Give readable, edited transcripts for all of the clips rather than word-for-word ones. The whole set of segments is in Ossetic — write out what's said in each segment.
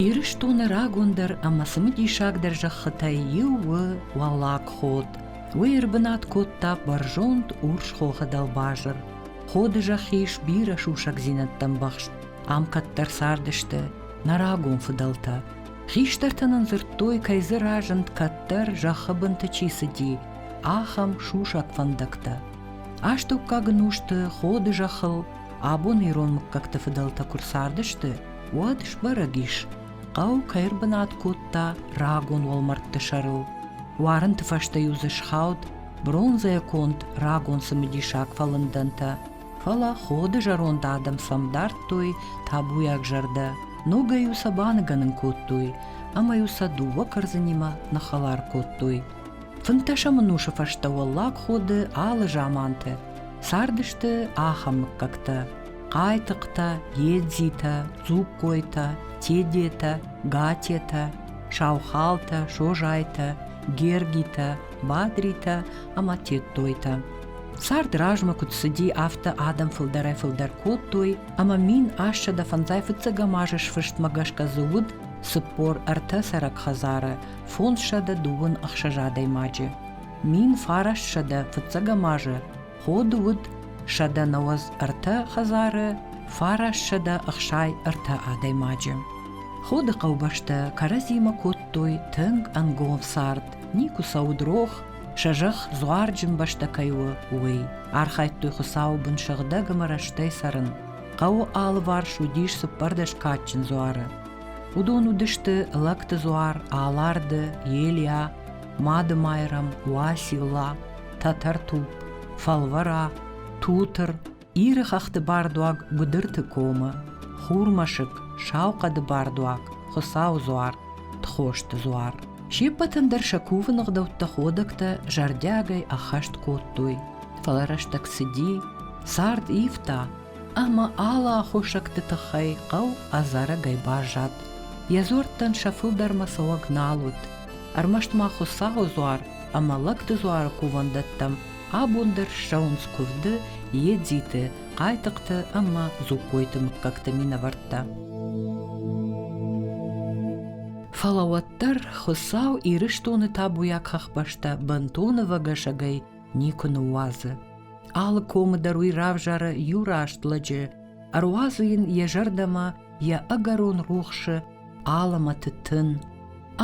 Ирыстоны рагондӕр ӕмӕ цымыдисагдӕр зӕххытӕй иу у Уӕллаг Ход. Уый ӕрбынат кодта бӕрзонд урс хохы дӕлбазыр. Ходы зӕхх ис бирӕ сусӕгдзинӕдтӕ ӕмбӕхст. Ам кӕддӕр цардысты нӕ рагон фыдӕлтӕ. Хистӕртӕ нын дзырдтой, кӕй дзы разынд кӕддӕр зӕххы бынты чи цыди, ахӕм сусӕг фӕндӕгтӕ. Астӕуккаг ӕнусты Ходы зӕххыл абон ирон мыггӕгты фыдӕлтӕ куы рцардысты, уӕд сбӕрӕг ис, хъӕу кӕй ӕрбынат кодта рагон уӕлмӕрдты сӕрыл. Уарынты фӕстӕ-иу дзы схауд бронзӕйӕ конд рагон цымыдисаг фӕлындӕнтӕ, фӕлӕ Ходы зӕронд адӕм сӕм дардтой табуйаг зӕрдӕ, ногӕй-иу сӕ баныгӕнын кодтой ӕмӕ-иу сӕ дыууӕ кӕрдзынимӕ ныххӕлар кодтой. Фынддӕсӕм ӕнусы фӕстӕ Уӕллаг Ходы алы заманты цардысты ахӕм мыггӕгтӕ: Хъайтыхътӕ, Едзитӕ, Дзугкойтӕ, Тедетӕ, Гатетӕ, Саухалтӕ, Созайтӕ, Гергитӕ, Бадритӕ ӕмӕ Тедтойтӕ. Цард размӕ куыд цыди, афтӕ адӕм фылдӕрӕй-фылдӕр кодтой, ӕмӕ 1855 фыццӕгӕм азы сфыстмӕ гӕсгӕ дзы уыд 43 цӕрӕг хӕдзары, 526 адӕймаджы. 1900 фыццӕгӕм азы Ходы уыд 193 хӕдзары, 963 адӕймаджы. Ходы хъӕубӕстӕ кӕрӕдзимӕ кодтой тынг ӕнгом цард, никуы сӕ уыд рох, сӕ зӕхх дзуарджын бӕстӕ кӕй у, уый. Архайдтой Хуыцауы бын сыгъдӕг ӕмӕ рӕстӕй цӕрын. Хъӕуы алыварс уыдис 14 кадджын дзуары. Уыдон уыдысты Лӕгты дзуар, Аларды, Елиа, Мады Майрӕм, Уацилла, Тӕтӕртупп, Фӕлвӕра, Тутыр, Иры хӕхты бардуаг Гуыдырты комы, Хурмӕсыг, Саухъӕды бардуаг, Хуыцауы дзуар, Тхосты дзуар. Се ппӕтӕн дӕр сӕ кувыны ӕгъдӕуттӕ ходӕгтӕ зӕрдиагӕй ӕххӕст кодтой. Фӕлӕ рӕстӕг цыди, цард ивта, ӕмӕ алы аххосӕгты тыххӕй хъӕу ӕдзӕрӕгӕй баззад. Йӕ дзуӕрттӕн сӕ фылдӕрмӕ цӕуӕг нал уыд. Ӕрмӕст ма Хуыцауы дзуар ӕмӕ лӕгты дзуары кувӕндӕттӕм абон дӕр ссӕуынц куывды Едзиты, Хъайтыхъты ӕмӕ Дзугкойты мыггӕгты минӕвӕрттӕ. Фӕлӕ уӕддӕр Хуыцау Ирыстоны табуйаг хӕхбӕстӕ бынтон ӕвӕгӕсӕгӕй никуы ныууадзы. Алы комы дӕр уый равзары иу раст лӕджы, ӕруадзы йын йӕ зӕрдӕмӕ йӕ ӕгӕрон рухсы алӕмӕты тын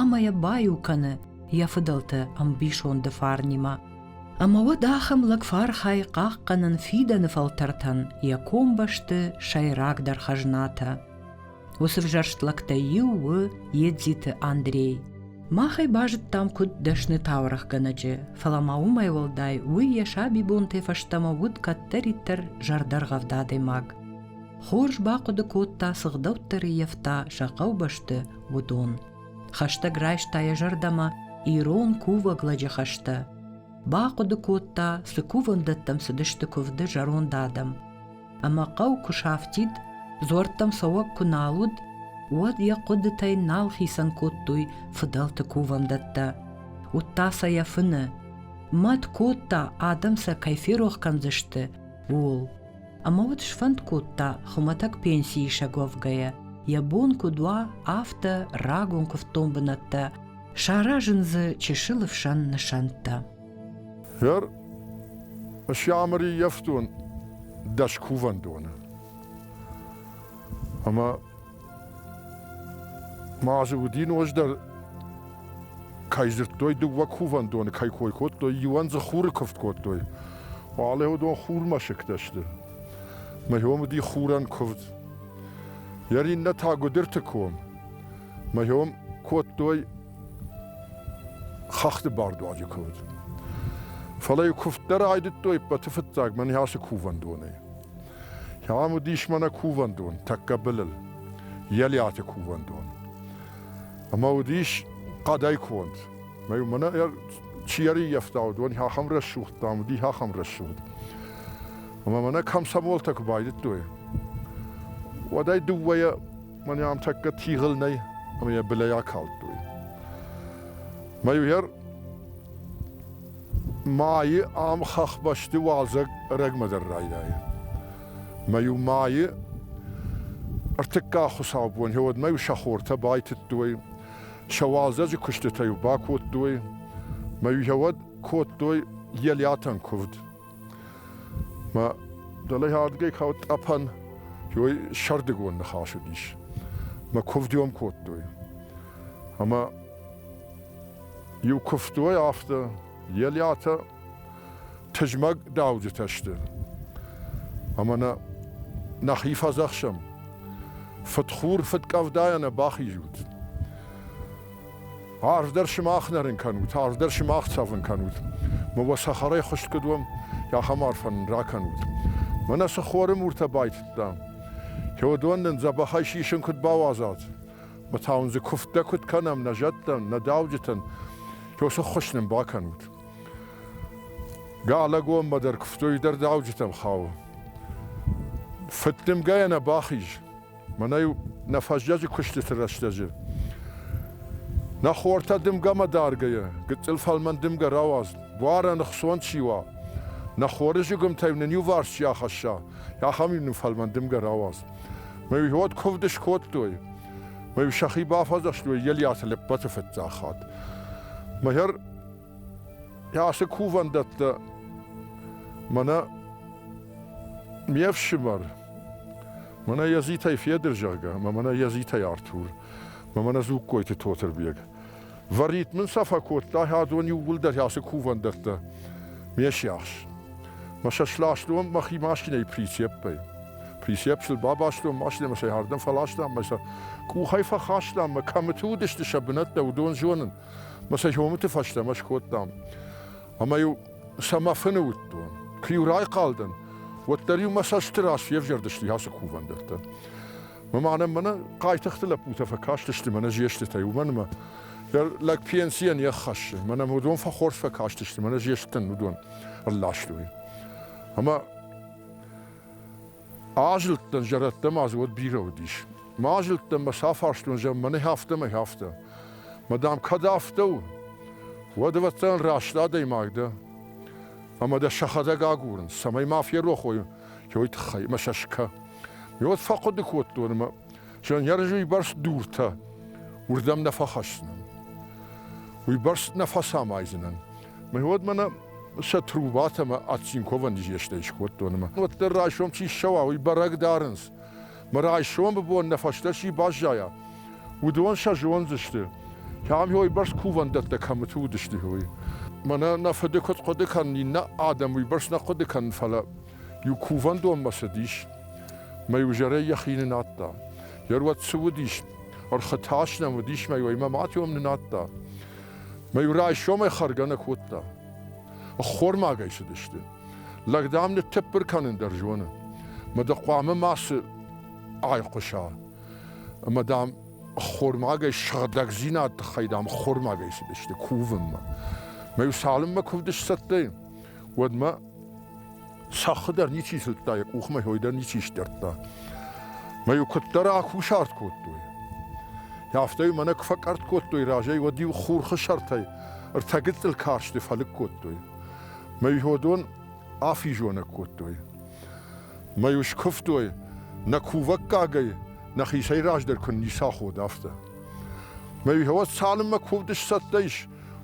ӕмӕ йӕ баиу кӕны йӕ фыдӕлты ӕмбисонды фарнимӕ. Ӕмӕ уӕд ахӕм лӕг фӕархайы хъахъхъӕнын фидӕны фӕлтӕртӕн йӕ комбӕсты сӕйрагдӕр хӕзнатӕ. Уыцы взӕрст лӕгтӕй иу у Едзиты Андрей. Мах ӕй базыдтам куыд дӕсны таурӕгъгӕнӕджы, фӕлӕ ма уымӕй уӕлдай уый йӕ сабибонтӕй фӕстӕмӕ уыд кӕддӕриддӕр зӕрдӕргъӕвд адӕймаг. Хорз бахъуыды кодта, цы гъдӕуттӕ рыййӕфта сӕ хъӕубӕсты, уыдон. Хӕстӕг райста йӕ зӕрдӕмӕ ирон кувӕг лӕджы хӕстӕ. Бахъуыды кодта, цы кувӕндӕттӕм цыдысты куывды зӕронд адӕм. Ӕмӕ хъӕу куы сафтид, дзуӕрттӕм цӕуӕг куы нал уыд, уӕд йӕ хъуыдытӕй нал хицӕн кодтой фыдӕлты кувӕндӕттӕ. Уыдта сӕ йӕ фыны. Мӕт кодта, адӕм сӕ кӕй ферох кӕндзысты, ууыл. Ӕмӕ уӕд сфӕнд кодта, хуымӕтӕг пенсиисӕг уӕвгӕйӕ, йӕ бон куыд уа, афтӕ рагон куывддон бынӕттӕ саразын дзы чысыл ӕфсӕн нысӕнттӕ. Гъер сӕмыри йӕфтон дӕс кувӕндоны. Ӕмӕ ма дзы уыди ноджыдӕр, кӕй дзырдтой дыууӕ кувӕндоны, кӕй кой кодтой, иуӕн дзы хуры куывд кодтой. Уалӕ уыдон хурмӕсыгтӕ сты. Мӕ уым уыди хурӕн куывд. Йӕ иннӕ та Гуыдырты ком. Мӕ уым кодтой хӕхты бардуаджы куывд. Фӕлӕ-иу куывдтӕ райдыдтой ӕппӕты фыццаг мӕнӕ ацы кувӕндонӕй. Ам уыдис мӕнӕ кувӕндон тӕккӕ былыл, Елиаты кувӕндон. Ӕмӕ уыдис хъӕдӕй конд. Мӕ-иу мӕнӕ чи ӕрыййӕфта, уыдон ахӕм рӕсугъд, дам, уыди ахӕм рӕсугъд. Ӕмӕ мӕнӕ комсомолтӕ куы байдыдтой, уӕд ӕй дыууӕйӕ мӕнӕ ам тӕккӕ тигъыл нӕй, ӕмӕ йӕ былӕй акалдтой. Мӕ-иу майы ам хӕхбӕсты уалдзӕг ӕрӕгмӕ дӕр райдайы. Мӕ-иу майы. Ӕртыккаг хуыцаубон уӕдмӕ-иу сӕ хортӕ байтыдтой, сӕ уалдзӕджы куыстытӕ-иу бакодтой, мӕ-иу уӕд кодтой Елиатӕн куывд. Мӕ дӕлӕ ардыгӕй кауд тъӕпӕн, уый сӕрдыгон ныхас уыдис. Мӕ куывд-иу кодтой. Ӕмӕ иу куывтой афтӕ, Елиатӕ тызмӕг дауджытӕ сты. Ӕмӕ нӕ нӕхи фӕдзӕхсӕм. Фыдхур, фыдкъӕвдайӕ нӕ бахизут. Арфдӕр сымах нӕрын кӕнут, арфдӕр сымах цӕвын кӕнут. Мӕ уӕ цӕхӕрӕй хуыст куыд уӕм, ахӕм арфӕ нын ракӕнут. Мӕнӕ цы хоры муртӕ байтыдтам, уыдон нын дзӕбӕхӕй сисын куыд бауадзат, мӕ та уын дзы куывдтӕ куыд кӕнӕм нӕ зӕдтӕн, нӕ дауджытӕн, уыцы ххуыс нын бакӕнут. Галӕгонмӕ дӕр куывтой дӕр дауджытӕм хауы. Фыддымгӕйӕ нӕ бахиз. Мӕнӕ-иу нӕ фӕззӕджы куыстыты рӕстӕджы нӕ хортӕ дымгӕмӕ даргӕйӕ, гыццыл фӕлмӕн дымгӕ рауадз, буарӕн ӕхцон чи уа, нӕ хоры зыгуымтӕй нын иуварс чи ахӕсса, ахӕм-иу нын фӕлмӕн дымгӕ рауадз. Мӕ-иу уӕд куывд скодтой, мӕ-иу сӕхи бафӕдзӕхстой Елиаты лӕппӕты фыццаг хатт. Мӕ ацы кувӕндӕттӕ мӕнӕ ме фсымӕр, мӕнӕ Езитӕй Федыр, зӕгъгӕ, ӕмӕ мӕнӕ Езитӕй Артур, ӕмӕ мӕнӕ Дзугкойты Тотырбег. Варит мын сӕ фӕкодта, адон иууылдӕр ацы кувӕндӕттӕ ме сиахс. Мӕ сӕ сластон мӕхи машинӕйы прицеппӕй. Прицеп сыл бабастон машинӕмӕ сӕ ардӕм фӕластам, мӕ сӕ къухӕй фӕхастам, мӕ кӕмыты уыдысты сӕ бынӕттӕ, уыдон зонын. Мӕ сӕ хомыты фӕстӕмӕ скодтам. Ӕмӕ-иу сӕ мӕ фыны уыдтон. Куы-иу райхъал дӕн, уӕддӕр-иу мӕ цӕсты раз февзӕрдысты ацы кувӕндӕттӕ. Мӕ мӕнӕ мӕнӕ хъайтыхты лӕппутӕ фӕкастысты мӕнӕ зестытӕй, уымӕн ӕмӕ лӕг пенсийӕн не ххӕссы. Мӕнӕ уыдон фӕхорз фӕкастысты, мӕнӕ зестытӕн уыдон ӕрластой. Ӕмӕ Азылдтӕн зӕрӕдтӕ ма дзы уӕд бирӕ уыдис. Мӕ азылдтӕн мӕ сӕ афарстон, зӕгъ, мӕнӕ афтӕ мӕ афтӕ. Мӕ дам, кӕд афтӕ у, уӕд, ӕвӕццӕгӕн, раст адӕймаг дӕ. Ӕмӕ дӕ сӕхӕдӕг агурынц, цӕмӕй ма ферох уой, уый тыххӕй ӕмӕ сӕ скӕ. Уӕд фӕхъуыды кодтон ӕмӕ зӕгъын, ӕрыз уыйбӕрц дуртӕ уырдӕм нӕ фӕхӕсдзынӕн. Уыйбӕрц нӕ фӕцамайдзынӕн. Мӕ уӕд мӕнӕ сӕ трубатӕ ӕмӕ Ацинковӕн низестӕй скодтон ӕмӕ уӕддӕр райсом чи ссӕуа, уый бӕрӕг дарынц. Мӕ райсомы бон нӕ фӕстӕ чи баззайа, уыдон сӕ зондзысты, кӕм уыйбӕрц кувӕндӕттӕ кӕмыты уыдысты, уый. Мӕнӕ нӕ фыды куыд хъуыды кӕнын, иннӕ адӕм уыйбӕрц нӕ хъуыды кӕнын, фӕлӕ иу кувӕндонмӕ цыдис, мӕ иу зӕрӕй йӕхи нынадта. Йе руӕд цы уыдис, ӕрхы тас нӕм уыдис, мӕ иу ӕй мӕ матиом нынадта. Мӕ-иу райсомӕй хӕргӕ нӕ кодта. Ӕххормагӕй цыдысты. Лӕг, дам, ныттыппыр кӕнын дӕр зоны. Мӕ дӕ хъуамӕ мацы айхъуыса. Ӕмӕ, дам, ӕххормагӕй сыгъдӕгдзинад тыххӕй, дам, ӕххормагӕй цыдысты кувынмӕ. Мӕ-иу цалынмӕ куывд сцӕттӕ, уӕдмӕ цӕххы дӕр ничи тылдта, йӕ къухмӕ хой дӕр ничи сдӕрдта. Мӕ-иу куыддӕр акусарт кодтой, афтӕ-иу мӕнӕ куы фӕкъӕртт кодтой разӕй, уӕд-иу хурхы сӕртӕй ӕртӕ гыццыл карсты фӕлыг кодтой. Мӕ-иу уыдон афизонӕг кодтой. Мӕ-иу скуывтой, нӕ кувӕггагӕй нӕхицӕй раздӕр куы ницы аход, афтӕ. Мӕ-иу уӕд цалынмӕ куывд сцӕттӕ ис,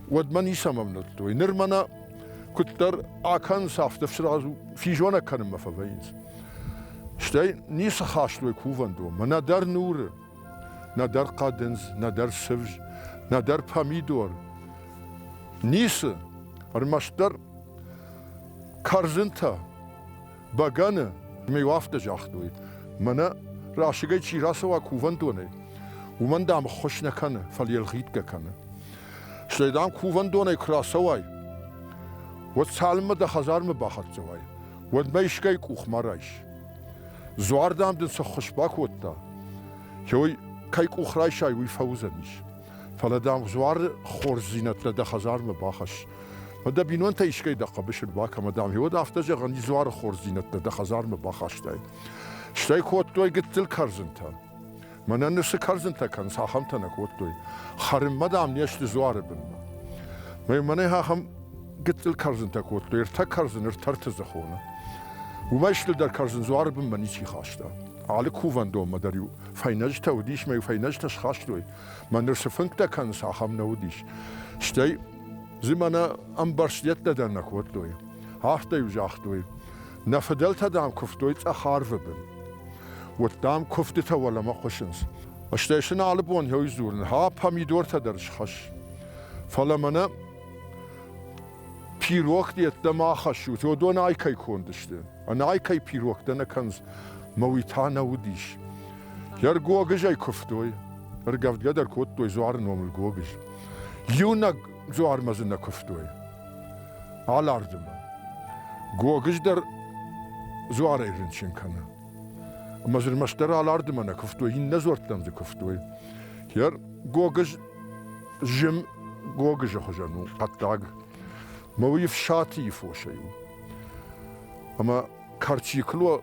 уӕдмӕ ницӕмӕ ӕвнӕлдтой. Ныр мӕнӕ куыддӕр акӕнынц, афтӕ сразу физонӕг кӕнынмӕ фӕвӕййынц. Стӕй ницы хастой кувӕндонмӕ, нӕдӕр нуры, нӕдӕр хъӕдындз, нӕдӕр цывз, нӕдӕр помидор. Ницы, ӕрмӕстдӕр кӕрдзынтӕ, бӕгӕны. Ӕмӕ-иу афтӕ загътой, мӕнӕ расыгӕй чи рацӕуа кувӕндонӕй, уымӕн, дам, ӕххуыс нӕ кӕны, фӕлӕ йе лгъитгӕ кӕны. Стӕй, дам, кувӕндонӕй куы рацӕуай, уӕд цалынмӕ дӕ хӕдзармӕ бахӕццӕ уай, уӕдмӕ искӕй къух ма райс. Дзуар, дам, дын цы ххуыс бакодта, уый кӕй къух райсай, уый фӕуыдзӕнис. Фӕлӕ, дам, дзуары хорздзинӕдтӕ дӕ хӕдзармӕ бахӕсс. Мӕ дӕ бинонтӕ искӕй дӕ хъӕбысы бакӕ, мӕ, дам, уӕд афтӕ зӕгъӕн, дзуары хорздзинӕдтӕ дӕ хӕдзармӕ бахастай. Стӕй кодтой гыццыл кӕрдзынтӕ. Мӕнӕн ныр цы кӕрдзынтӕ кӕнынц, ахӕмтӕ нӕ кодтой. Хӕрынмӕ, дам, не сты дзуары бынмӕ. Мӕ мӕнӕ ахӕм гыццыл кӕрдзынтӕ кодтой, ӕртӕ кӕрдзыны ӕртӕ дзы хоны. Уымӕй стырдӕр кӕрдзын дзуары бынмӕ ничи хаста. Алы кувӕндонмӕ дӕр-иу фӕйнӕджытӕ уыдис, мӕ-иу фӕйнӕджытӕ схастой. Мӕ ныр цы фынгтӕ кӕнынц, ахӕм нӕ уыдис. Стӕй дзы мӕнӕ ӕмбӕрзтӕттӕ дӕр нӕ кодтой. Афтӕ-иу загътой, нӕ фыдӕлтӕ, дам, куывтой цъӕх арвы бын. Уӕд, дам, куывдтытӕ уӕлӕмӕ хъуысынц. Стӕй сын алы бон хъӕуы дзурын, ха, помидортӕ дӕр схӕсс. Фӕлӕ мӕнӕ пирогты йеддӕмӕ ахӕссут, уыдон айкӕй конд сты. Ӕнӕайкӕй пирогтӕ нӕ кӕнынц, мӕ уый та нӕ уыдис. Йӕ гогызӕй куывтой, ӕргӕвдгӕ дӕр кодтой дзуары номыл гогыз. Иунӕг дзуармӕ дзы нӕ куывтой. Алардымӕ. Гогыз дӕр дзуарӕй рынчын кӕны. Ӕмӕ дзы ӕрмӕстдӕр Алардымӕ нӕ куывтой, иннӕ дзуӕрттӕм дзы куывтой. Йӕ гогыз зым гогызы хуызӕн у, хъӕддаг. Мӕ уый Фсатийы фосӕй у. Ӕмӕ Карчикло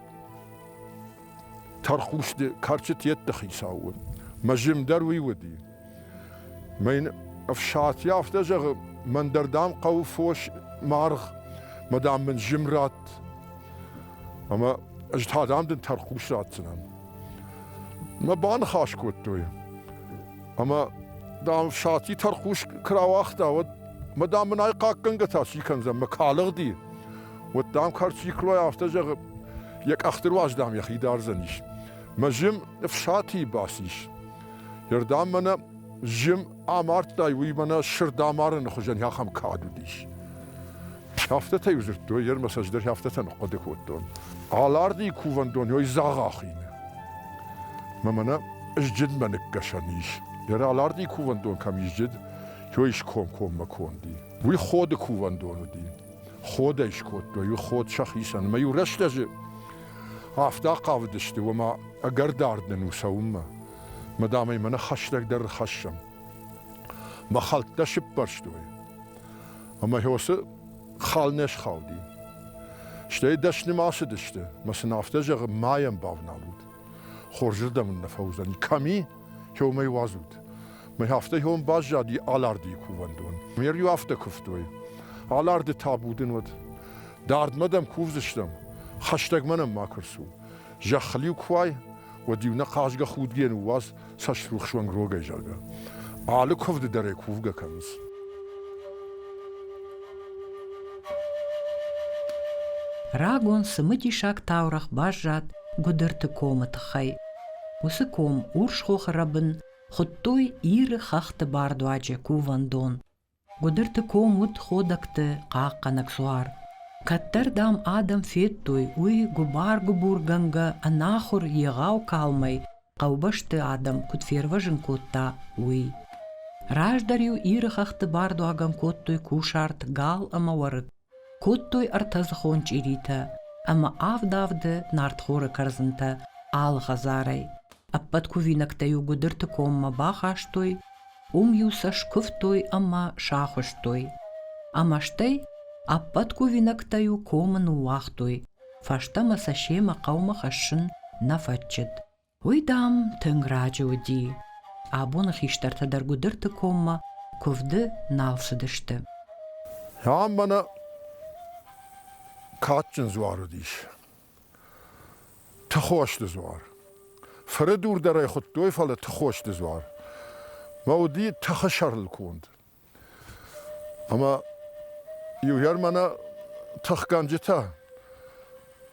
тӕрхъусты кӕрчытетты хицау уыд. Мӕ зым дӕр уый уыди. Мӕ йын Ӕфсати афтӕ зӕгъы, мӕн дӕр, дам, хъӕуы фос, маргъ, мӕ, дам, мын зым ратт. Ӕмӕ ӕз та, дам, дын тӕрхъус ратдзынӕн. Мӕ баныхас кодтой. Ӕмӕ, дам, Фсати тӕрхъус куы рауагъта, уӕд мӕ, дам, мын ӕй хъахъхъӕнгӕ та чи кӕндзӕн, мӕ калыгъди. Уӕд, дам, Карчиклой афтӕ зӕгъы, йӕ къӕхты руаджы, дам, йӕхи дардзӕнис. Мӕ зым Фсатийы бацис. Йердӕм мӕнӕ зым амардтай, уый мӕнӕ сырд амарыны хуызӕн ахӕм кад уыдис. Афтӕтӕ-иу дзырдтой, ӕрмӕст ӕз дӕр афтӕтӕ ныхъхъуыды кодтон. Алардыйы кувӕндон ой дзӕгъӕхины. Мӕ мӕнӕ Зджыдмӕ ныккӕсӕн ис. Йӕ Алардыйы кувӕндон кӕм и Зджыд, той скомкоммӕ конд и. Уый Ходы кувӕндон уыди. Ходӕй скодтой, уый Ход сӕхицӕн. Ӕмӕ иу рӕстӕджы афтӕ хъавыдысты, ома ӕгӕр дард нын у цӕуынмӕ. Мӕ дам ӕй мӕнӕ хӕстӕгдӕр ӕрхӕссӕм. Мӕ хӕлттӕ сыппӕрстой. Ӕмӕ уыцы хал не схауди. Стӕй дӕснымӕ ацыдысты, мӕ сын афтӕ зӕгъы, ма йӕм бавналут. Хорзырдӕм ын нӕ фӕуыдзӕни. Кӕм и, уым ӕй уадзут. Мӕ афтӕ уым баззади Алардыйы кувӕндон. Ме иу афтӕ куывтой. Аларды табу дын уӕд. Дардмӕ дӕм кувдзыстӕм, хӕстӕгмӕ нӕм макуы рцу. Зӕххыл-иу куы уай, уӕд-иу нӕ хъазгӕ-худгӕ ныууадз цӕструхс уӕнгрогӕй, зӕгъгӕ. Алы куывды дӕр ӕй кувгӕ кӕнынц. Рагон цымыдисаг таурӕгъ баззад Гуыдырты комы тыххӕй. Уыцы ком Урс хохы рӕбын хуыдтой Иры хӕхты бардуаджы кувӕндон. Гуыдырты ком уыд ходӕгты хъахъхъӕнӕг суар. Кӕддӕр, дам, адӕм федтой, уый гуыбар-гуыбургӕнгӕ ӕнахуыр егъау калмӕй хъӕубӕсты адӕм куыд фервӕзын кодта, уый. Раздӕр-иу Иры хӕхты бардуагӕн кодтой кусарт гал ӕмӕ уӕрыкк, кодтой ӕртӕдзыхон чъиритӕ ӕмӕ авд-авды нартхоры кӕрдзынтӕ алы хӕдзарӕй. Ӕппӕт кувинӕгтӕ-иу Гуыдырты коммӕ бахастой, Уым-иу сӕ скуывтой ӕмӕ сахуыстой. Ӕмӕ стӕй ӕппӕт кувинӕгтӕ-иу комы ныууагътой, фӕстӕмӕ сӕ семӕ хъӕумӕ хӕссын нӕ фӕччыд. Уый, дам, тынг раджы уыди. Абоны хистӕртӕ дӕр Гуыдырты коммӕ куывды нал цыдысты. Ам мӕнӕ кадджын дзуар уыдис. Тыхосты дзуар. Фыры дур дӕр ӕй хуыдтой, фӕлӕ Тыхосты дзуар. Мӕ уыди тыхы сӕрыл конд. Ӕмӕ иугӕр мӕнӕ тыхгӕнджытӕ,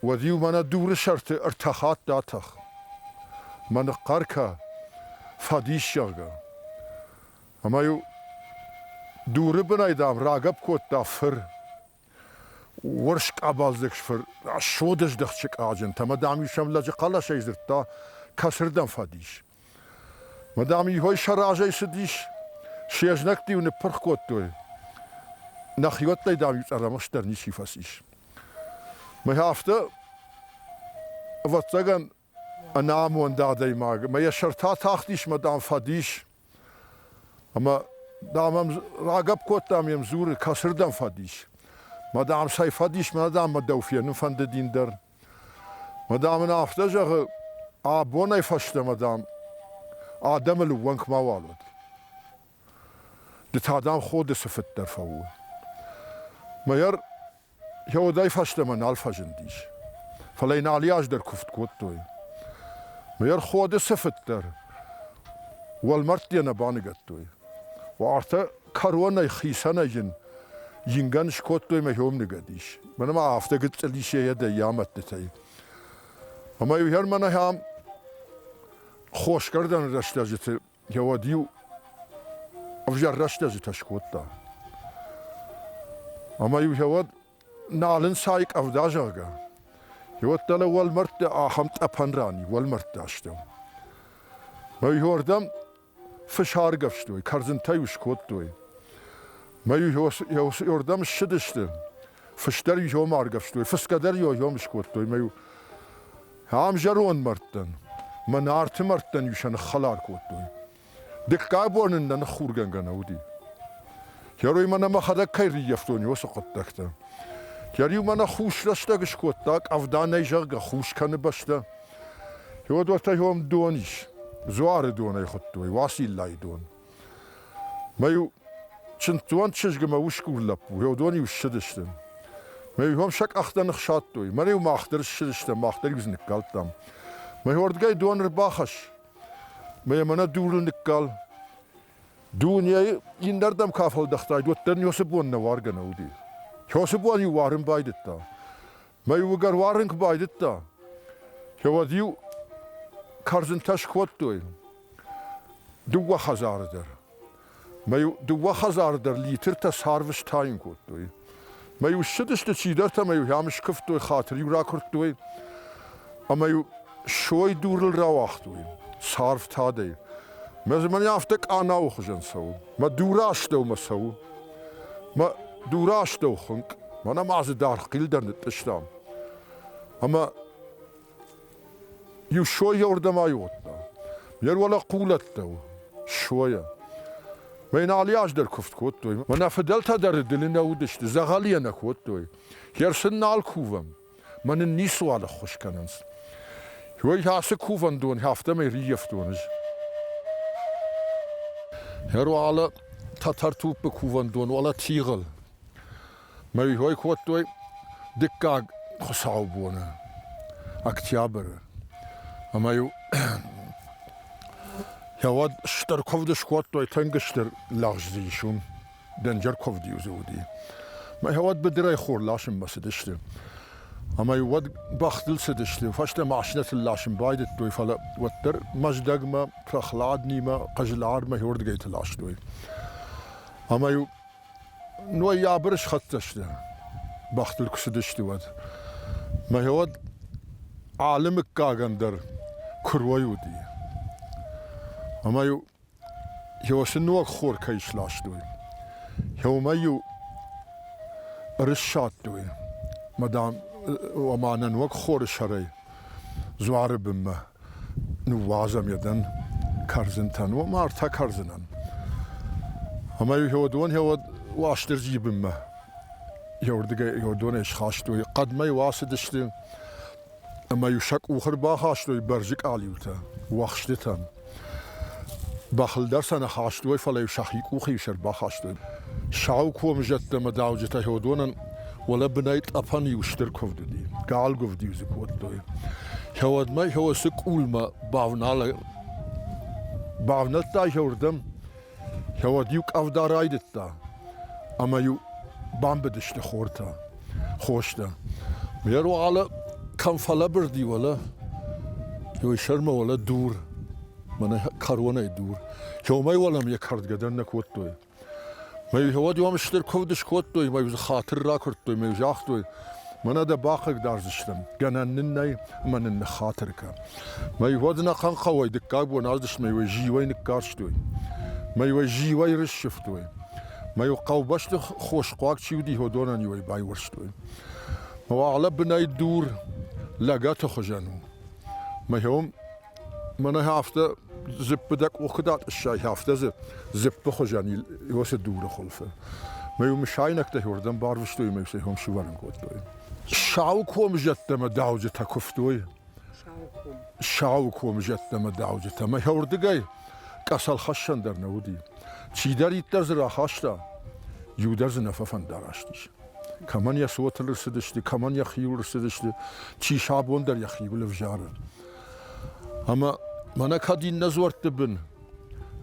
уӕд-иу мӕнӕ дуры сӕрты ӕртӕ хатты атӕх. Мӕ ныхъхъӕр кӕ, фӕдис, зӕгъгӕ. Ӕмӕ-иу дуры бынӕй, дам, рагӕпп кодта фыр. Урс къабаздзыг рӕсугъд сыкъаджынтӕ ӕмӕ, дам-иу сӕм лӕджы хъӕлӕсӕй дзырдта, кӕцырдӕм фӕдис. Мӕ, дам, иуӕй сӕ разӕй цыдис, се знӕгты-иу ныппырх кодтой. Нӕхиуӕттӕй, дам-иу цъӕрӕмыхст дӕр ничи фӕцис. Мӕ афтӕ, ӕвӕццӕгӕн, ӕнамонд адӕймаг, ӕмӕ йӕ сӕртӕ тахтис мӕ, дам, фӕдис. Ӕмӕ, дам, ӕм рагӕпп кодтам йӕм дзуры, кӕцырдӕм фӕдис? Мӕ, дам, цӕй фӕдис, мӕ, дам, мӕ дӕу фенын фӕндыдин дӕр. Мӕ, дам, ын афтӕ зӕгъы, абонӕй фӕстӕмӕ, дам, адӕмыл ӕууӕнк мауал уӕд. Ды та, дам, Ходы цы фыддӕр фӕуы. Мӕйӕр Йӕ уӕдӕй фӕстӕмӕ нал фӕзындис. Фӕлӕ йын алы аз дӕр куывд кодтой. Ме рходы цыфыддӕр уӕлмӕрдты нӕ баныгӕдтой. Уартӕ кӕронӕй хицӕнӕй йын ингӕн скодтой мӕ хиом ныгӕд ис. Мӕнӕ ма афтӕ гыццыл ис йӕ дӕ амӕдтытӕй. Ӕмӕ-иу хӕр мӕнӕ ахӕм хосгӕрдӕн рӕстӕджыты уӕд-иу ӕвзӕр рӕстӕджытӕ скодта. Ӕмӕ-иу уӕд нал ын цай къӕвда, зӕгъгӕ. Уӕд дӕлӕ уӕлмӕрдты ахӕм тъӕпӕн ран и, уӕлмӕрдты астӕу. Мӕ иуӕрдӕм фыс аргӕвстой, кӕрдзынтӕ-иу скодтой. Мӕ иуӕрдӕм ссыдысты, фыс дӕр иом аргӕвстой, фысгӕ дӕр иом скодтой. Мӕ-иу ам зӕронд мӕрдтӕн, мӕ Нарты мӕрдтӕн-иу сӕ ныххӕлар кодтой. Дыккаг бон ын нӕ ныххургӕнгӕ нӕ уыди. Герой мӕнӕ мӕхӕдӕг кӕй рыййӕфтон, уыцы хъуыддӕгтӕ. Гер-иу мӕнӕ хус рӕстӕг скодта, къӕвда нӕй, зӕгъгӕ, хус кӕны бӕстӕ. Геодортӕ йом дон ис, дзуары дон ӕй хуыдтой, Уациллайы дон. Мӕ-иу чындздзон чызг ӕмӕ усгур лӕппу, геодон-иу ссыдысты. Мӕ-иу уым сӕ къӕхтӕ ныхсадтой, мӕн-иу мах дӕр ссыдыстӕм, мах дӕр-иу дзы ныккалдтам. Мӕ уырдыгӕй дон ӕрбахӕсс, Мӕ мӕнӕ дурыл ныккал. Дунейы иннӕрдӕм ка фӕлдӕхтайд, уӕддӕр ын уыцы бон нӕ уаргӕ нӕ уыди. Уыцы бон-иу уарын байдыдта. Мӕ-иу ӕгӕр уарын куы байдыдта, уӕд-иу кӕрдзынтӕ скодтой дыууӕ хӕдзары дӕр. Мӕ-иу дыууӕ хӕдзары дӕр литртӕ царв стайын кодтой. Мӕ-иу ссыдысты чидӕртӕ мӕ-иу ӕм скуывтой, хатыр-иу ракуырдтой ӕмӕ-иу сой дурыл рауагътой царв тадӕй. Мӕ дзы мӕнӕ афтӕ къанауы хуызӕн цӕуы. Мӕ дуры астӕумӕ цӕуы. Мӕ дуры астӕу хуынкъ. Мӕнӕ ма дзы даргъ хъил дӕр нытътъыстам. Ӕмӕ Иу сойӕ уырдӕм аивгъуыдта. Йе руӕлӕ хъулӕттӕ у, сойӕ. Мӕ йын алы аз дӕр куывд кодтой. Мӕнӕ фыдӕлтӕ дӕр дылы нӕ уыдысты, дзӕгъӕлыйӕ нӕ кодтой. Гъер сын нал кувӕм, мӕ нын ницыуал ӕххуыс кӕнынц. Уый ацы кувӕндон афтӕмӕй рыййӕфтон ӕз. Гъер уӕлӕ Тӕтӕртуппы кувӕндон, уӕлӕ тигъыл. Мӕ уый кодтой дыккаг хуыцаубоны, октябры. Ӕмӕ-иу уӕд стыр куывд скодтой, тынг стыр лӕгъз дзы ис уым, дынджыр куывд-иу дзы уыди. Мӕ уӕд быдырӕй хор ласынмӕ цыдысты. Ӕмӕ-иу уӕд бӕхтыл цыдысты, фӕстӕ машинӕтыл ласын байдыдтой, фӕлӕ уӕддӕр Мӕздӕгмӕ, Прохладныймӕ, Хъызлармӕ уырдыгӕйты ластой. Ӕмӕ-иу Ноябры схӕццӕ сты, бӕхтыл куы цыдысты, уӕд. Мӕ уӕд алы мыггагӕн дӕр куырой уыди. Ӕмӕ-иу уыцы ног хор кӕй сластой, уымӕй-иу ӕрыссадтой, мӕ, дам, ома нӕ ног хоры сӕрӕй дзуары бынмӕ ныууадзӕм йӕ дӕн кӕрдзынтӕн, уым ӕртӕ кӕрдзынӕн. Ӕмӕ-иу уыдон уӕд Уастырджийы бынмӕ еуырдыгӕй уыдонӕй схастой. Хъӕдмӕ-иу ацыдысты ӕмӕ-иу сӕ къухы ӕрбахастой бӕрзы къалиутӕ, уӕхстытӕн. Бӕхыл дӕр сӕ нӕ хастой, фӕлӕ-иу сӕхи къухы-иу сӕ ӕрбахастой. Сау комы зӕдтӕ ӕмӕ дауджытӕ уыдонӕн уӕлӕ бынӕй тъӕпӕн иу стыр куывд уыди, галгуывд-иу дзы кодтой. Уӕдмӕ уыцы къулмӕ бавнӕлдта уырдӕм, уӕд-иу къӕвда райдыдта ӕмӕ-иу бамбыдысты хортӕ, хостӕ. Ме руалы кӕм фӕлӕбырди уӕлӕ, уый сӕрмӕ уӕлӕ дур, мӕнӕ кӕронӕй дур. Уымӕй уӕлӕм йӕ кӕрдгӕ дӕр нӕ кодтой. Мӕ уӕд уӕм стыр куывд скодтой, мӕ дзы хатыр ракуырдтой, мӕ загътой, мӕнӕ дӕ бахъыгдардзыстӕм, гӕнӕн нын нӕй ӕмӕ нын ныххатыр кӕн. Мӕ уӕд ӕнӕхъӕн хъӕуӕй дыккаг бон аздысмӕ уӕ зиуӕй ныккарстой, мӕ уӕ зиуӕй рыссывтой, мӕ хъӕубӕсты хосхъуаг чи уыди, уыдонӕн иуӕй байуӕрстой. Мӕ уӕлӕ бынӕй дур лӕгӕты хуызӕн у. Мӕ Мӕнӕ афтӕ дзыппы дӕ къух куыд атъыссай, афтӕ дзы дзыппы хуызӕн уыцы дуры хуылфы. Мӕ-иу мысайнӕгтӕ уырдӕм барвыстой ӕмӕ-иу сӕ уым сывӕрын кодтой. Сау комы зӕдтӕ мӕ дауджытӕ куывтой. Сау комы зӕдтӕ мӕ дауджытӕ. Мӕ уырдыгӕй къӕсӕлхӕссӕн дӕр нӕ уыди. Чидӕриддӕр дзы рахаста, иу дӕр дзы нӕ фӕфӕндараст ис. Кӕмӕн йӕ цотыл ӕрцыдысты, кӕмӕн йӕхиуыл ӕрцыдысты, чи сӕ абон дӕр йӕхиуыл ӕвзары. Ӕмӕ мӕнӕ кӕд иннӕ дзуӕртты бын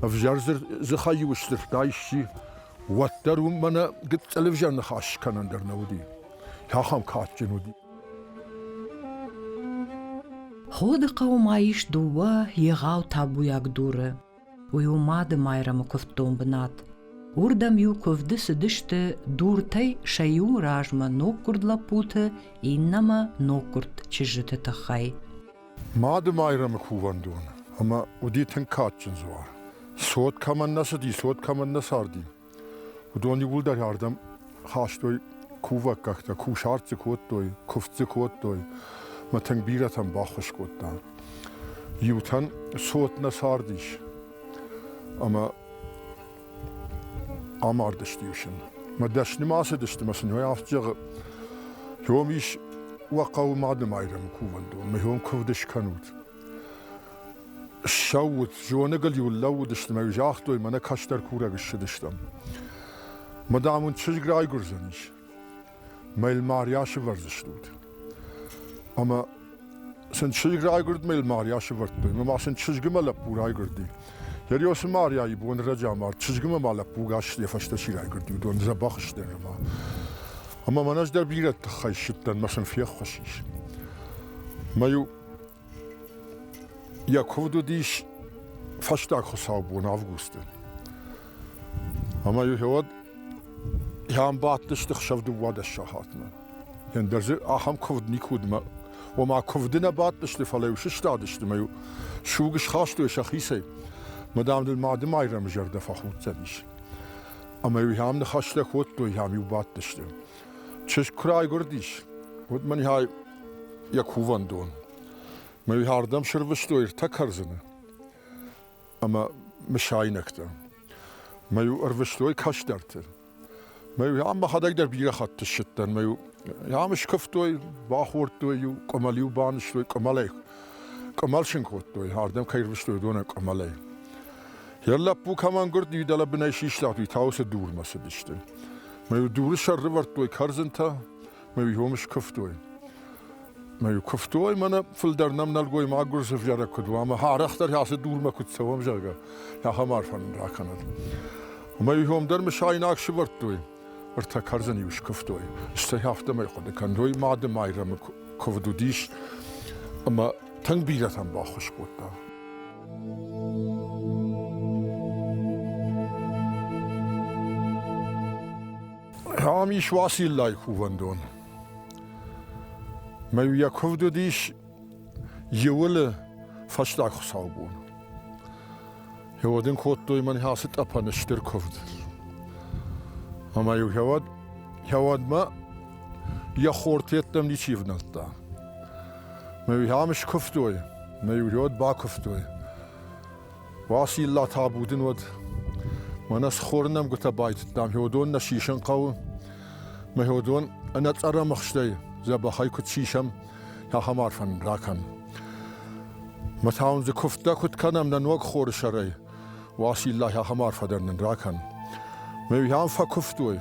ӕвзӕр дзыхӕй-иу сдзырдта исчи, уӕддӕр уым мӕнӕ гыццыл ӕвзӕр ныхас скӕнӕн дӕр нӕ уыди. Ахӕм кадджын уыди. Ходы хъӕуы ма ис дыууӕ егъау табуйаг дуры. Уый у Мады Майрӕмы куывддон бынат. Уырдӕм-иу куывды цыдысты дуртӕй сӕ иуы размӕ ноггуырд лӕппуты, иннӕмӕ ноггуырд чызджыты тыххӕй. Мады Майрӕмы кувӕндон ӕмӕ уыди тынг кадджын дзуар. Цот кӕмӕн нӕ цыди, цот кӕмӕн нӕ царди, уыдон иууылдӕр ардӕм хастой кувӕггӕгтӕ, кусарт дзы кодтой, куывд дзы кодтой мӕ тынг бирӕтӕн баххуыс кодта. Иутӕн цот нӕ цардис ӕмӕ амардысты-иу сын. Мӕ дӕсны ма ацыдысты мӕ сын уый афтӕ зӕгъы, Хиом ис уӕ хъӕуы Мады Майрӕмы кувӕндон, мӕ хиом куывд скӕнут. Ссӕут, зоныгыл-иу лӕууыдысты мӕ загътой, мӕнӕ кӕстӕр курӕг ссыдыстӕм. Мӕ дам уын чызг райгуырдзӕнис, мӕ йыл Марья сывӕрдзыстут. Ӕмӕ сын чызг райгуырд, мӕ йыл Марья сывӕрдтой. Мӕ ма сын чызгы мӕ лӕппу райгуырди. Ериосы Марьяйы бон рӕджы амард, чызгы мӕ ма лӕппу гас йӕ фӕстӕ чи райгуырди, уыдон дзӕбӕх сты нырма. Ӕмӕ мӕн ӕз дӕр бирӕ тыххӕй ссыдтӕн, мӕ сын феххуыс ис. Мӕ-иу Йӕ куывд уыдис фӕстаг хуыцаубон августы. Ӕмӕ-иу уӕд ам бадтысты хсӕв 12 сахатмӕ. Ӕндӕр дзы ахӕм куывд никуы уыд. Ома куывды нӕ бадтысты, фӕлӕ-иу сыстадысты мӕ-иу суг схастой сӕхицӕй. Мӕ дам дын Мады Майрӕмы зӕрдӕ фӕхуддзӕнис. Ӕмӕ-иу ам ныхӕстӕ кодтой, ам-иу бадтысты. Чызг куы райгуырдис, уӕд мӕн йӕ кувӕндон. Мӕ ардӕм сырвыстой ӕртӕ кӕрдзыны ӕмӕ мысайнӕгтӕ. Мӕ-иу ӕрвыстой кӕстӕрты. Мӕ-иу ам мӕхӕдӕг дӕр бирӕ хатты ссыдтӕн. Мӕ-иу ам скуывтой, бахордтой-иу, къуымӕл-иу банызтой, къуымӕлӕй къуымӕл сын кодтой, ардӕм кӕй ӕрвыстой, уыдонӕн къуымӕлӕй. Йӕ лӕппу кӕмӕн гуырд, уый дӕлӕ бынӕй систат, уый та уыцы дурмӕ цыдысты. Мӕ-иу дуры сӕр рывӕрдтой кӕрдзынтӕ, мӕ-иу уым скуывтой. Мӕ-иу куывтой, мӕнӕ фылдӕр нӕм нӕлгоймаг гуырдзы ӕвзӕрӕг куыд уа, ӕмӕ арӕхдӕр ацы дурмӕ куыд цӕуӕм, зӕгъгӕ, ахӕм арфӕ нын ракӕнӕд. Ӕмӕ-иу уым дӕр мысайнаг сывӕрдтой, ӕртӕ кӕрдзын-иу скуывтой. Стӕй афтӕмӕй хъуыды кӕнтой, Мады Майрӕмы куывд уыдис, ӕмӕ тынг бирӕтӕн баххуыс кодта. Ам ис Уациллайы кувӕндон. Мӕ йӕ куывд уыдис Иуылы фӕстаг хуыцаубон. Уӕд ын кодтой мӕн ацы тъӕпӕны стыр куывд. Ӕмӕ-иу уӕд, уӕдмӕ йӕ хортеттӕм ничи ӕвнӕлдта. Мӕ-иу ам скуывтой, мӕ-иу уӕд бакуывтой. Уацилла табу дын уӕд. Мӕнӕ цы хоры нӕмгуытӕ байтыдтам, уыдон нӕ сисын хъӕуы. Мӕ уыдон ӕнӕцъӕрӕмыхстӕй дзӕбӕхӕй куыд сисӕм, ахӕм арфӕ нын ракӕн. Мӕ та уын дзы куывдтӕ куыд кӕнӕм нӕ ног хоры сӕрӕй, Уацилла ахӕм арфӕ дӕр нын ракӕн. Мӕ ам фӕкуывтой,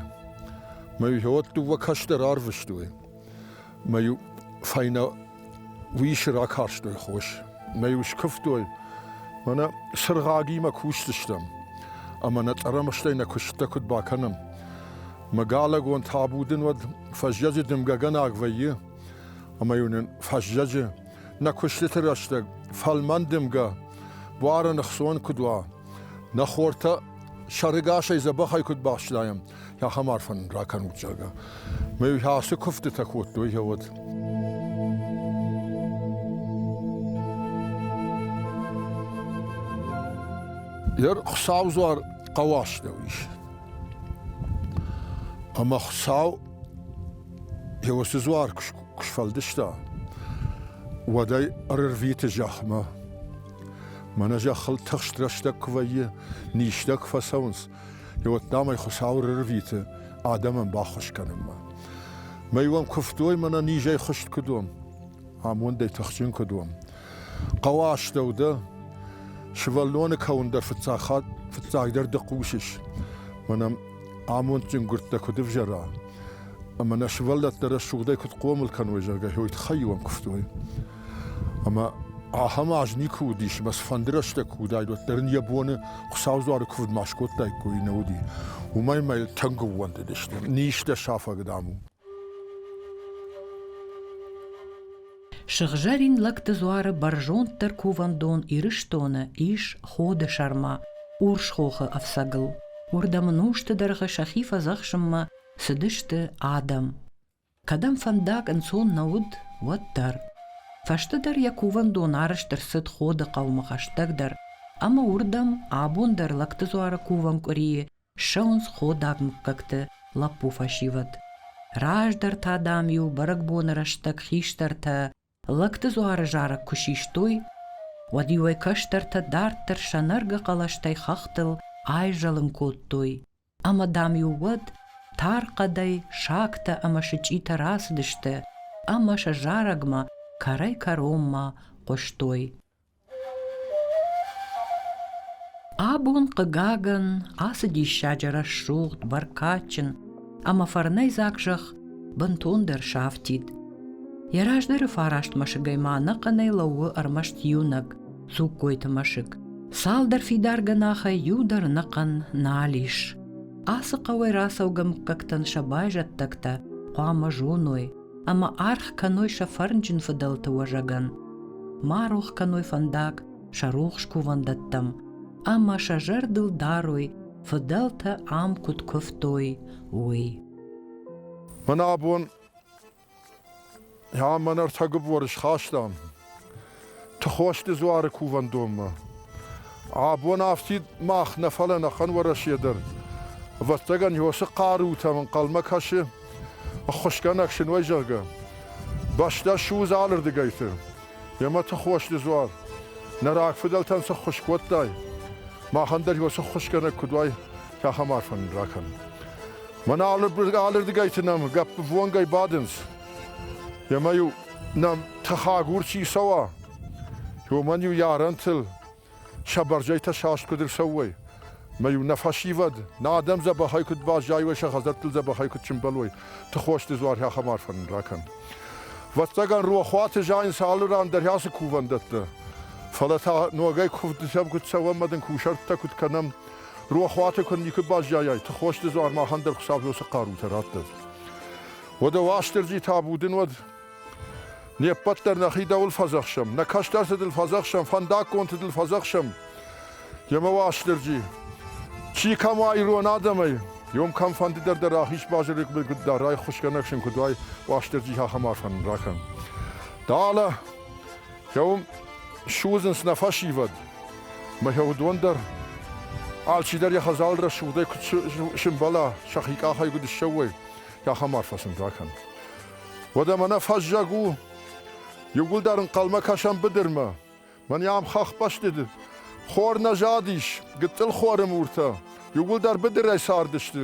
мӕ уӕд дыууӕ кӕстӕр арвыстой. Мӕ иу фӕйнӕ уисы ракарстой хос. Мӕ-иу скуывтой, мӕнӕ цыргъагимӕ кусдзыстӕм ӕмӕ нӕ цъӕрӕмыстӕй нӕ куысттӕ куыд бакӕнӕм. Мӕ галӕгон табу дын уӕд фӕззӕджы дымгӕгӕнаг вӕййы, ӕмӕ-иу нын фӕззӕджы нӕ куыстыты рӕстӕг фӕлмӕн дымгӕ буары ныхсон куыд уа, нӕ хортӕ сӕрыгасӕй дзӕбӕхӕй куыд бафснайӕм, ахӕм арфӕ нын ракӕнут, зӕгъгӕ. Мӕ ацы куывдтытӕ кодтой уӕд. Йӕ Хуыцау дзуар хъӕуы астӕу ис. Ӕмӕ Хуыцау йӕ уыцы дзуар куы сфӕлдыста, уӕд ӕй ӕрӕрвиты зӕхмӕ. Мӕнӕ зӕххыл тыхст рӕстӕг куы вӕййы, низтӕ куы фӕцӕуынц, уӕд дам ӕй Хуыцау ӕрӕрвиты адӕмӕн баххуыс кӕнынмӕ. Мӕ-иу ӕм куывтой, мӕнӕ низӕй хызт куыд уӕм, амондӕй тыхджын куыд уӕм. Хъӕуы астӕу дӕ, сывӕллоны кӕуын дӕр фыццаг хатт, фыццагдӕр ды хъусыс. Мӕнӕ амондджын гуырдтӕ куыд ӕвзӕра, ӕмӕ нӕ сывӕллӕттӕ рӕсугъдӕй куыд хъомыл кӕной, зӕгъгӕ, уый тыххӕй-иу ӕм куывтой. Ӕмӕ. Ахӕм аз никуы уыдис, ӕмӕ цыфӕнды рӕстӕг куы уыдаид, уӕддӕр ын йӕ боны Хуыцаудзуары куывд ма скодтаиккой, нӕ уыди. Уымӕй мӕ тынг ӕууӕндыдысты. Низтӕ сафӕг, дам, у. Сыгъзӕрин лӕгты дзуары бӕрзонддӕр кувӕндон Ирыстоны ис Ходы сӕрмӕ, Урс хохы ӕфцӕгыл. Уырдӕм ӕнусты дӕргъы сӕхи фӕдзӕхсынмӕ цыдысты адӕм. Кӕдӕм фӕндаг ӕнцон нӕ уыд, уӕддӕр. Фӕстӕдӕр йӕ кувӕндон арӕзт ӕрцыд Ходы хъӕумӕ хӕстӕгдӕр, ӕмӕ уырдӕм абон дӕр Лӕгты дзуары кувӕн къуырийы ссӕуынц ходаг мыггӕгты лӕппу-фӕсивӕд. Раздӕр та, дам-иу бӕрӕгбоны рӕстӕг хистӕртӕ Лӕгты дзуары зарӕг куы систой, уӕд-иу ӕй кӕстӕртӕ дарддӕр сӕ нӕргӕ хъӕлӕстӕй хӕхтыл айзӕлын кодтой, ӕмӕ, дам-иу уӕд тар хъӕдӕй сагтӕ ӕмӕ сычъитӕ рацыдысты ӕмӕ сӕ зарӕгмӕ кӕрӕй-кӕронмӕ хъуыстой. Абон, хъыгагӕн, ацы диссаджы рӕсугъд, бӕркадджын ӕмӕ фӕрнӕйдзаг зӕхх бынтондӕр сафтид. Йӕ раздӕры фараст мӕсыгӕй ма ӕнӕхъӕнӕй лӕууы ӕрмӕст иунӕг Дзугкойты мӕсыг. Цалдӕр фидар гӕнахӕй иу дӕр ӕнӕхъӕн нал ис. Ацы хъӕуӕй рацӕугӕ мыггӕгтӕн сӕ байзӕддӕгтӕ хъуамӕ зоной ӕмӕ аргъ кӕной сӕ фӕрнджын фыдӕлты уӕзӕгӕн, ма рох кӕной фӕндаг сӕ рухс кувӕндӕттӕм ӕмӕ сӕ зӕрдыл дарой, фыдӕлтӕ ам куыд куывтой, уый. Мӕн абон мӕн ӕртӕ гуыбор схастам Тыхосты дзуары кувӕндонмӕ. Абон афтид мах нӕ, фӕлӕ нӕхъӕн Уӕрӕсе дӕр. Ӕвӕццӕгӕн, уыцы хъарутӕм ӕнхъӕлмӕ кӕсы, ӕххуысгӕнӕг сын уой, зӕгъгӕ. Бӕстӕ судзы алырдыгӕйты. Йемӕ Тыхосты дзуар. Нӕ рагфыдӕлтӕн цы ххуыс кодтай, махӕн дӕр уыцы ххуысгӕнӕг куыд уай, ахӕм арфӕ нын ракӕн. Мӕнӕ алырдыгӕйты нӕм гӕппыввонгӕй бадынц. Ӕмӕ-иу нӕм тыхагур чи цӕуа, уымӕн-иу йӕ арӕнтыл сӕ бӕрзӕйтӕ саст куыд ӕрцӕуой, мӕ-иу нӕ фӕсивӕд, нӕ адӕм дзӕбӕхӕй куыд баззайой, сӕ хӕдзӕрттыл дзӕбӕхӕй куыд сымбӕлой, Тыхосты дзуар ахӕм арфӕ нын ракӕн. Ӕвӕццӕгӕн, рохуаты зайынц алы ран дӕр ацы кувӕндӕттӕ. Фӕлӕ та ногӕй куывдтытӕм куыд цӕуӕм ӕмӕ дын кусӕрттӕ куыд кӕнӕм, рохуаты куыд никуы баззайай, Тыхосты дзуар махӕн дӕр Хуыцау уыцы хъарутӕ раттӕд. Уӕдӕ Уастырджи табу дын уӕд! Не ппӕт дӕр нӕхи дӕуыл фӕдзӕхсӕм, нӕ кӕстӕрты дыл фӕдзӕхсӕм, фӕндаггонты дыл фӕдзӕхсӕм. Емӕ Уастырджи, чи кӕм уа ирон адӕмӕй, уым кӕмфӕнды дӕр дӕ рахиз базыры куыд дарай, хуысгӕнӕг сын куыд уай, Уастырджи ахӕм арфӕ нын ракӕн. Далӕ, уым судзынц нӕ фӕсивӕд, мӕ уыдон дӕр алчидӕр йӕ хӕдзары рӕсугъдӕй куыд сымбӕла, сӕхи къахӕй куыд ссӕуой, ахӕм арфӕ сын ракӕн. Уӕдӕ мӕнӕ фӕззӕг у, иууылдӕр ӕнхъӕлмӕ кӕсӕм быдырмӕ. Мӕн ам хӕхбӕсты хор нӕ задис, гыццыл хоры муртӕ. Иууылдӕр быдырӕй цардысты.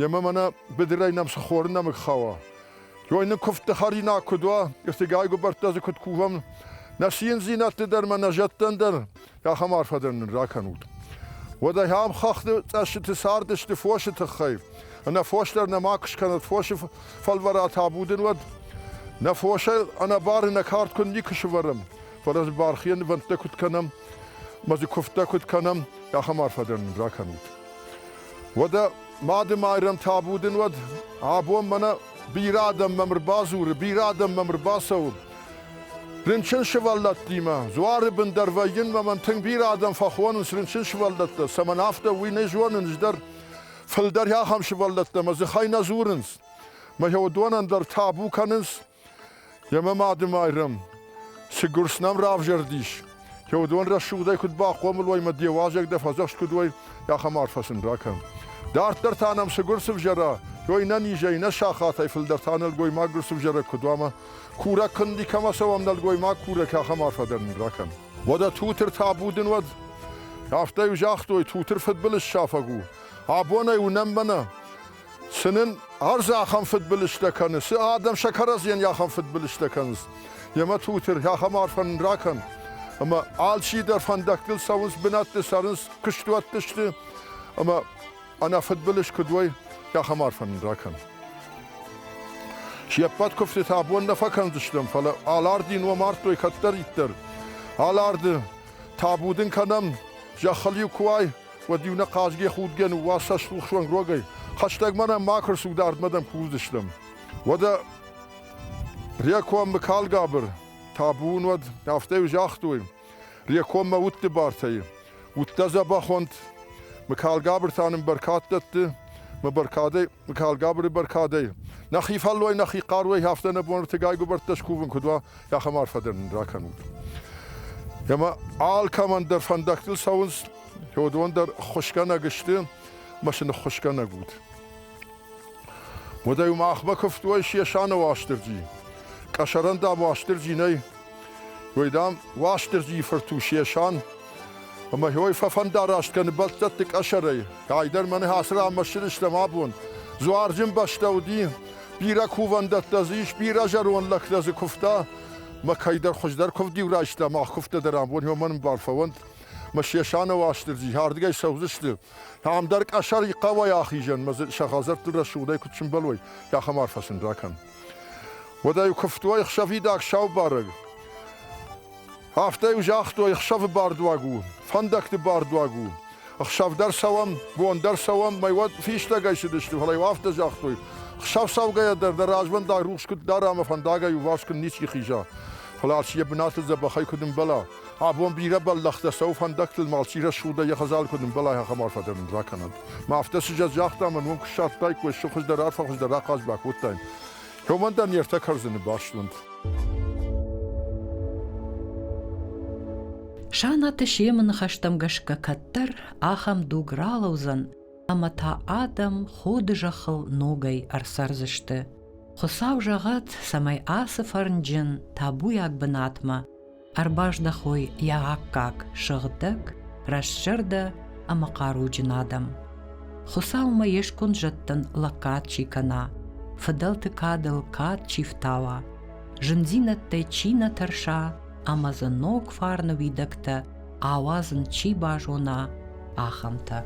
Емӕ мӕнӕ быдырӕй нӕм цы хоры нӕмыг хауа. Ой, нын куывдты хӕринаг куыд уа, ӕртыгай гуыбӕрттӕ дзы куыд кувӕм, нӕ циндзинӕдты дӕр мӕ нӕ зӕдтӕн дӕр, ахӕм арфӕ дӕр нын ракӕнут. Уӕдӕ ахӕм хӕхты цъӕссыты цардысты фосы тыххӕй. Ӕнӕ фос дӕр нӕ макуы скӕнӕд, фосы фӕлвӕра табу дын уӕд. Нӕ фосӕй ӕнӕбары нӕ кард куыд никуы сывӕрӕм, фӕлӕ дзы бархийӕ нывӕндтӕ куыд кӕнӕм, мӕ дзы куывдтӕ куыд кӕнӕм, ахӕм арфӕ дӕр нын ракӕнут. Уӕдӕ Мады Майрӕм табу дын уӕд, абон мӕнӕ бирӕ адӕм мӕм ӕрбадзуры, бирӕ адӕм мӕм ӕрбацӕуы. Рынчын сывӕллӕттимӕ дзуары бын дӕр вӕййын мӕ мӕн тынг бирӕ адӕм фӕхонынц рынчын сывӕллӕттӕ, цӕмӕн афтӕ, уый нӕ зонын ӕз дӕр. Фылдӕр ахӕм сывӕллӕттӕ мӕ дзыхӕй нӕ дзурынц. Мӕ уыдонӕн дӕр табу кӕнынц. Йемӕ Мады Майрӕм, цы гуырц нӕм равзӕрдис, уыдон рӕсугъдӕй куыд бахъомыл уой мӕ де уазӕг дӕ фӕдзӕхст куыд уой, ахӕм арфӕ сын ракӕн. Дарддӕр та нӕм цы гуырц ӕвзӕра, уой нӕ низӕй, нӕ сахатӕй фылдӕр та нӕлгоймаг гуырц ӕвзӕрӕг куыд уа мӕ курӕг куы никӕмӕ цӕуӕм нӕлгоймаг курӕг, ахӕм арфӕ дӕр нын ракӕн. Уӕдӕ Тутыр табу дын уӕд. Афтӕ-иу загътой, Тутыр фыдбылыз сафӕг у. Абонӕй уынӕм мӕнӕ, Цы нын ӕрдз ахӕм фыдбылызтӕ кӕны, цы адӕм сӕ кӕрӕдзийӕн ахӕм фыдбылызтӕ кӕнынц. Йемӕ Тутыр, ахӕм арфӕ нын ракӕн, ӕмӕ алчидӕр фӕндӕгтыл цӕуынц, бынӕтты цӕрынц, куыстуӕтты сты, ӕмӕ ӕнӕ фыдбылыз куыд уой, ахӕм арфӕ нын ракӕн. Се ппӕт куывдтытӕ абон нӕ фӕкӕндзыстӕм, фӕлӕ Алардин уӕ мардтой кӕддӕриддӕр. Аларды, табу дын кӕнӕм, зӕххыл-иу куы уай, уӕд-иу нӕ хъазгӕ-худгӕ ныууадз цӕстухсуанг рогӕй, хӕстӕгмӕ нӕм макуы рцу, дардмӕ дӕм кувдзыстӕм. Уӕдӕ Реком Мыкалгабыр, табу уын уӕд, афтӕ-иу загътой, Рекоммӕ удты бартӕй, удтӕ дзӕбӕх уӕнт, Мыкалгабыр та нын бӕркад дӕтты, мӕ бӕркадӕй, Мыкалгабыры бӕркадӕй. Нӕхи фӕллой, нӕхи хъаруӕй афтӕ нӕ бон ӕртыгай гуыбӕрттӕ скувын куыд уа, ахӕм арфӕ дӕр нын ракӕнут. Ӕмӕ алкӕмӕн дӕр фӕндӕгтыл цӕуынц, уыдон дӕр ххуысгӕнӕг сты, мӕ сын ӕххуысгӕнӕг ут. Уӕдӕ-иу махмӕ куывтой Сесаны Уастырджи. Къӕсӕрӕн, дам, Уастырджи нӕй. Уый, дам, Уастырджийы фырт у Сесан. Ӕмӕ ой фӕфӕндараст кӕны бӕлццӕтты къӕсӕрӕй. Айдӕр мӕнӕ ацы ранмӕ ссыдыстӕм абон. Дзуарджын бӕстӕ уыди, бирӕ кувӕндӕттӕ дзы ис, бирӕ зӕронд лӕгтӕ дзы куывта. Мӕ кӕйдӕр хуыздӕр куывд-иу райста, мах куывдтӕ дӕр абон уымӕн ӕмбал фӕуӕнт. Мӕ Сесаны Уастырджи ардыгӕй цӕудзысты. Ам дӕр къӕсӕр хъӕуӕй ахизӕн, мӕ дзы сӕ хӕдзӕртты рӕсугъдӕй куыд сымбӕлой, ахӕм арфӕ сын ракӕн. Уӕдӕ-иу куывтой ӕхсӕвидаг сау барӕг. Афтӕ-иу загътой, ӕхсӕвы бардуаг у, фӕндӕгты бардуаг у. Ӕхсӕв дӕр цӕуӕм, бон дӕр цӕуӕм, мӕ уӕд фистӕгӕй цыдысты, фӕлӕ-иу афтӕ загътой, ӕхсӕв цӕугӕйӕ дӕр дӕ развӕндаг рухс куыд дара ӕмӕ фӕндагӕй иуварс куыд ничи хиза, фӕлӕ алчи йӕ бынаты дзӕбӕхӕй куыд ӕмбӕла. Абон бирӕ бӕллӕхтӕ цӕуы фӕндӕгтыл, ма алчи рӕсугъдӕй йӕ хӕдзары куыд ӕмбӕла, ахӕм арфӕ дӕр ын ракӕнӕд. Мӕ афтӕ цы зӕд загъта, мӕн уым куы ссардтаиккой, цы хуыздӕр арфӕ хуыздӕр ахъаз бакодтаин. Уымӕн дӕр не ртӕ кӕрдзыны баст уынд. Санаты Семы ныхӕстӕм гӕсгӕ кӕддӕр ахӕм дуг ралӕудзӕн, ӕмӕ та адӕм Ходы зӕххыл ногӕй ӕрцӕрдзысты. Хуыцау зӕгъӕд, цӕмӕй ацы фӕрнджын табуйаг бынатмӕ ӕрбаздӕхой йӕ аккаг сыгъдӕг, рӕстзӕрдӕ ӕмӕ хъаруджын адӕм. Хуыцаумӕ йе сконд зӕдтӕн лӕггад чи кӕна, фыдӕлты кадыл кад чи фтауа, зындзинӕдтӕй чи нӕ тӕрса ӕмӕ дзы ног фарны уидӕгтӕ ауадзын чи базона, ахӕмтӕ.